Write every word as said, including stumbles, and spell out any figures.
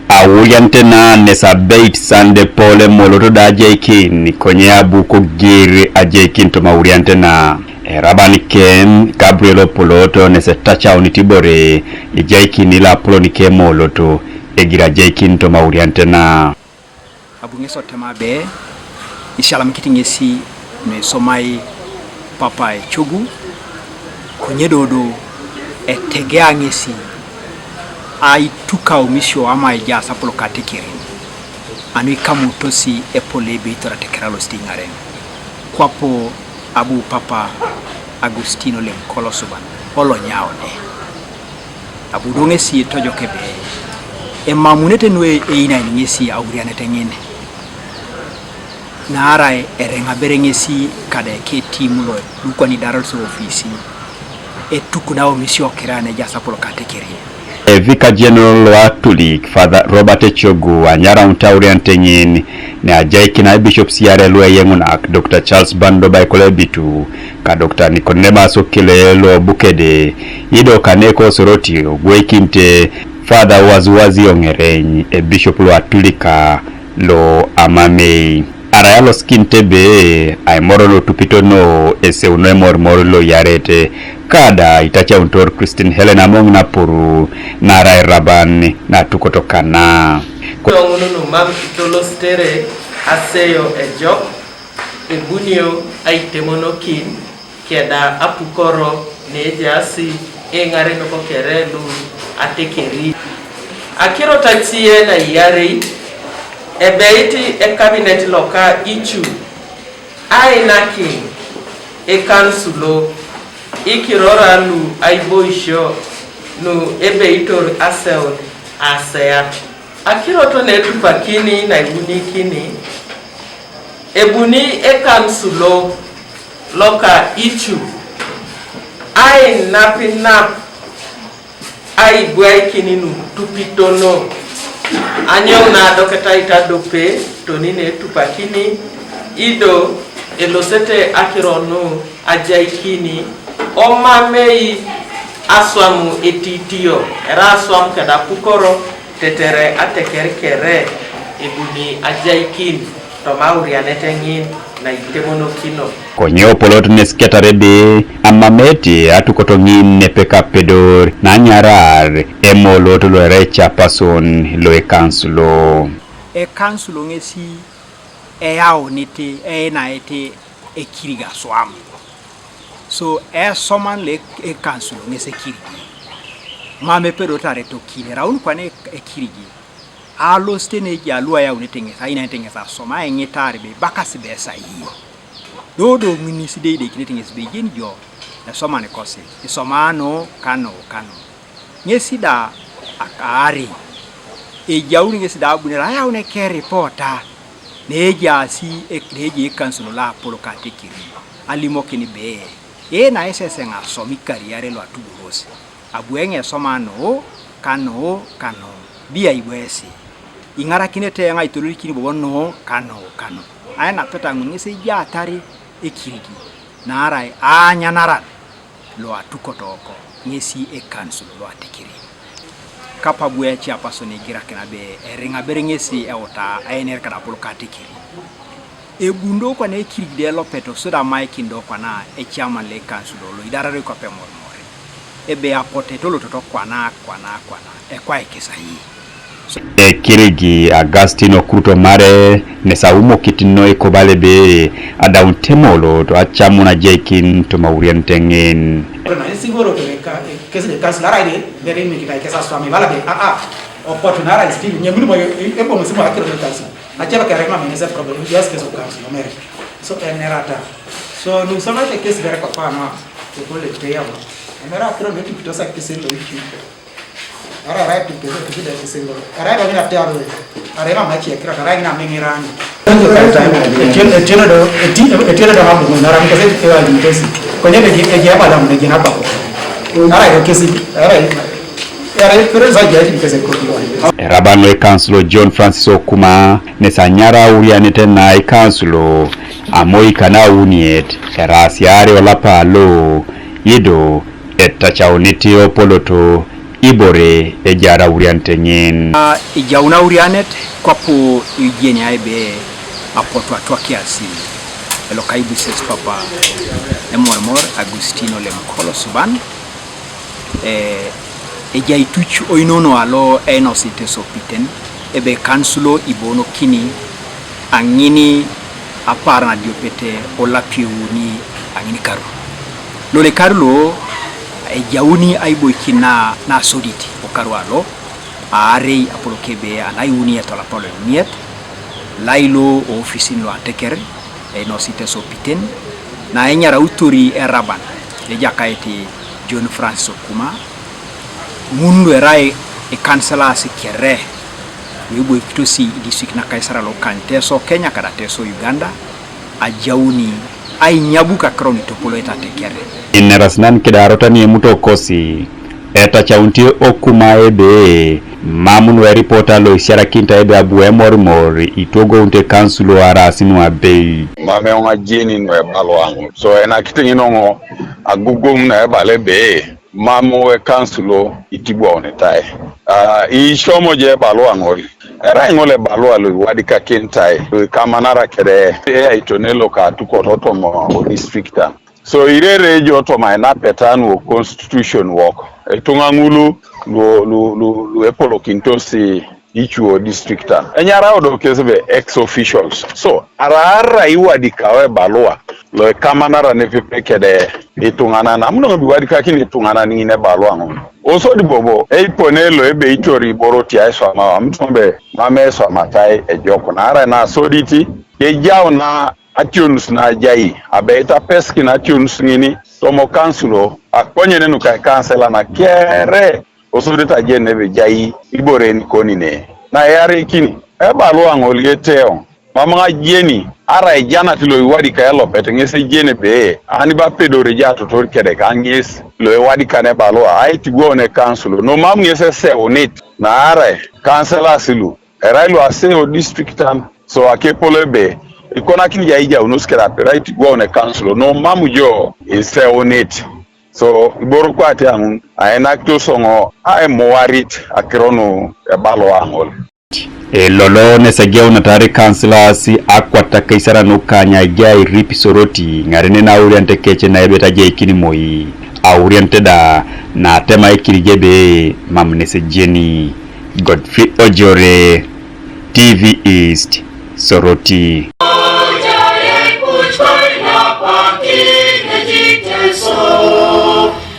Auriante na nesa beit sande pole moloto da ajaikin, konye abu kogir ajaikin toma auriante na. Eraban kem, Gabriel Opolot, nese tachaun tibore, ijaikin ila apolon ke moloto, egir ajaikin toma auriante na. Abu ŋesi otema be, isialamikit ŋesi nuisomai papa ecogu, konye dodo etegea ŋesi aituk aumisio ama ejaas apolok atekerin, anu ikamutosi epol ebeitor ateker alosit iŋaren. Kwapo abu papa Agustino Lenkolosuban olonyaone. Abu do ŋesi etojoke ebe emamunete nu einain ŋesi aurianet ŋin, naarai ereŋ abere ŋesi kada eketim lo lukwan idaros ofisi etukun aumisio kira neja asapul katekerin. Evika General lo atulik Father Robert Echogu anyaraun tauriante ŋin, ne ajaikin aibishop siare lu eyeŋunak Doctor Charles Bando Baikol Ebitu, ka Doctor Nicodemus Okile lo Bukede, ido kane ko Soroti ogweikinte Father Waziwazi Oŋereny, ebishop lo atulika lo Amamei. Arai alosikinit ebe aimoro lo tupito no eseuno emorimor lo iyarete, kada itacaunitor Christine Helen Among Napuru, naarai raban natukot kana. Ŋun mam kitolositere aseyo ejok, ebunio aitemonokin, keda apukoro nejaasi eŋarenok kere lu atekeri. Akirot acie na iarei, ebeit ekabinet loka icu ainakin ekansulo ikirora lu aiboisio nu ebeitor aseun asea. Akirot netupakini naiunikini, ebuni ekansulo loka icu ainapinap aibwaikin nu tupitono. Anyou na adoketa itadope toni netupakini, ido elosete akiro nu ajaikini, omamei aswam etitio, era aswam kedapukoro, tetere ateker kere ebuni ajaikin toma aurianet ŋin naitemonokino. Konye Opolot nes ketarede amamete atukoto ŋin nepekapedor nanyarar emolot lo erai chairperson lo ekansulo. Ekansulo ŋesi eyaunit einaete ekirig aswam. So esoman lo ekansulo ŋes ekirigi. Mam epedorete aretokin eraun kwana ekirigi. Alosit neja lu ayaunete ŋes, ainanete ŋes asoma, aiŋitar ebe ibakasi be esai. Dodo ŋinis deideikinete ŋes be ijeni jo esoman kosi, isomano kanu kanu. Ŋesi da akaari, ejauni ŋesi da abunere ayaun ekeripota, neejaasi ek-, neejai ekansulo loapolok atekeri, alimokin be, eena eseseŋ asom ikariare loatuboros, abu eŋ esoma nu, kanu, kanu, bia iboesi, iŋarakinete eoŋ aitololikin bobo nu, kanu, kanu. Ainapeta ŋun ŋes ejaatar ekirigi, naarai aanyanaran. Lo atukotoko ŋesi ekansul lo atekeri. Kapabu eciapason igirakin abe eriŋa bere ŋesi euta aener kadapol katekeri. Ebundo kwana ekirigide elopet osodi amaikin do kwana echairman lo ekansul lo idarare kwape mormore. Ebe apote tolototo kwana, kwana, kwana, ekwae kesai. Ekirigi Augustine Okruto mare nesa umokit noi kobala ebe adaun temolo to acamun ajaikin toma aurianete ŋin. Ore na isiŋoroto kesi de kansul arai de bere imikitai kes aswam ibala be a a opotu na arai still nyemuni mo eboŋ simu akiro de kansul. Acaba kere ma mene se problem just case of kansul omere. So enerata. So nu somete kesi bere kwa kwa na ko le te yamo. Emera akiro de kipitosa kesi lo ichu. Ara rai tu kesi tu da kesi lo. Ara rai na te aro. Ara rai ma machi akira ara rai na mengirani. Etieno do etieno do hapo na ram kesi ke wa kesi. Konye de je ba da mo je na ba ko. Ara rai kesi ara rai. Eraban lo ikansulo John Francis Okuma nesanyara aurianet na ikansulo amoi kanauniet erasiare olapa alo ido etachaunit opoloto ibore ejara aurianet ngin. Ijauna aurianet kwapu ijeni aibe apotu atua kiasi elokai buses papa emormor Agustino Lemkolo Suban. Eh, ejai tuc oinono alo einosite sopiten ebe kansulo ibonokini ang'ini apar nadiopete olapieuni ang'ini karu lole karu lo ejauni aiboikin na nasodit okaru alo aarei apolokebe anaiuniet olapa loiuniet lailo oofisin loateker einosite sopiten na enyarautori eraban ejakait John Francis Okuma ng'un lu erai ikanselas kere lu iboikitosi idistrict nakaisara lo kany Teso Kenya kada Teso Uganda ajauni ainyabuk akiro nu itopoloita te kere. Inerasinan kidarotani emutokosi etachaunti Okuma ebe mam nu eripota lo isiarakinita ebe abu emorimor itwogounte kansulo araasi nu abeit. Mam eoŋ ajeni nu ebala aŋol. So enakit ŋin oŋo agogom na ebala ebe mam ekansulo itibwaunitai. Ah, icomo jo ebala aŋol. Erai ŋol ebala lo iwadikakintai lo ikamanara kere eyaitone loka atukot otoma o district an. So irere jo toma enapeta nu o constitution wok. Etuŋa ŋulu lu, lu, lu, lu epolokintos icuo district an. Enyarau do kes be ex officials. So araara iwadikao ebalua lo ikamanara nepepe kede ituŋanan. Amunoŋ biwadikakin ituŋanan ŋin ebalua ŋun. Osodi bobo eipone lo ebe itori iboro ti aiswamau. Amutuŋ be mam eswamatai ejok naarai nasoditi kejau na ationus najai abe itapesikin ationus ŋini tomo kansulo akonyen nuka ikansela na kere osodit ajen ebe jai ibore nikoni ne na eyareikini ebalua ŋol yeteoŋ mam ŋajeni arai ejanat lo iwadika elopet ŋes ejeni ebe ani bapedor eja atotor kede ka ŋes lo iwadikan ebalua aitiguaun ekansulo no mam ŋes eseunit naarai kanselas lu erai lu aseo district an. So akepol ebe ikonakini ja ijaunos kere aperai tiguaun ekansulo no mam jo iseunit. So iboro kwate aŋun ainakitos oŋo aimuwarit akiro nu ebalua aŋol. Elolo nesegeunatari kansilas akwat akaisarei nukany aja airip Soroti ŋaren naurianit kec naebet ajaikin moi aurianit da natemaikin jebe mam nesejeni. Godfrey Ojore, T V East, Soroti.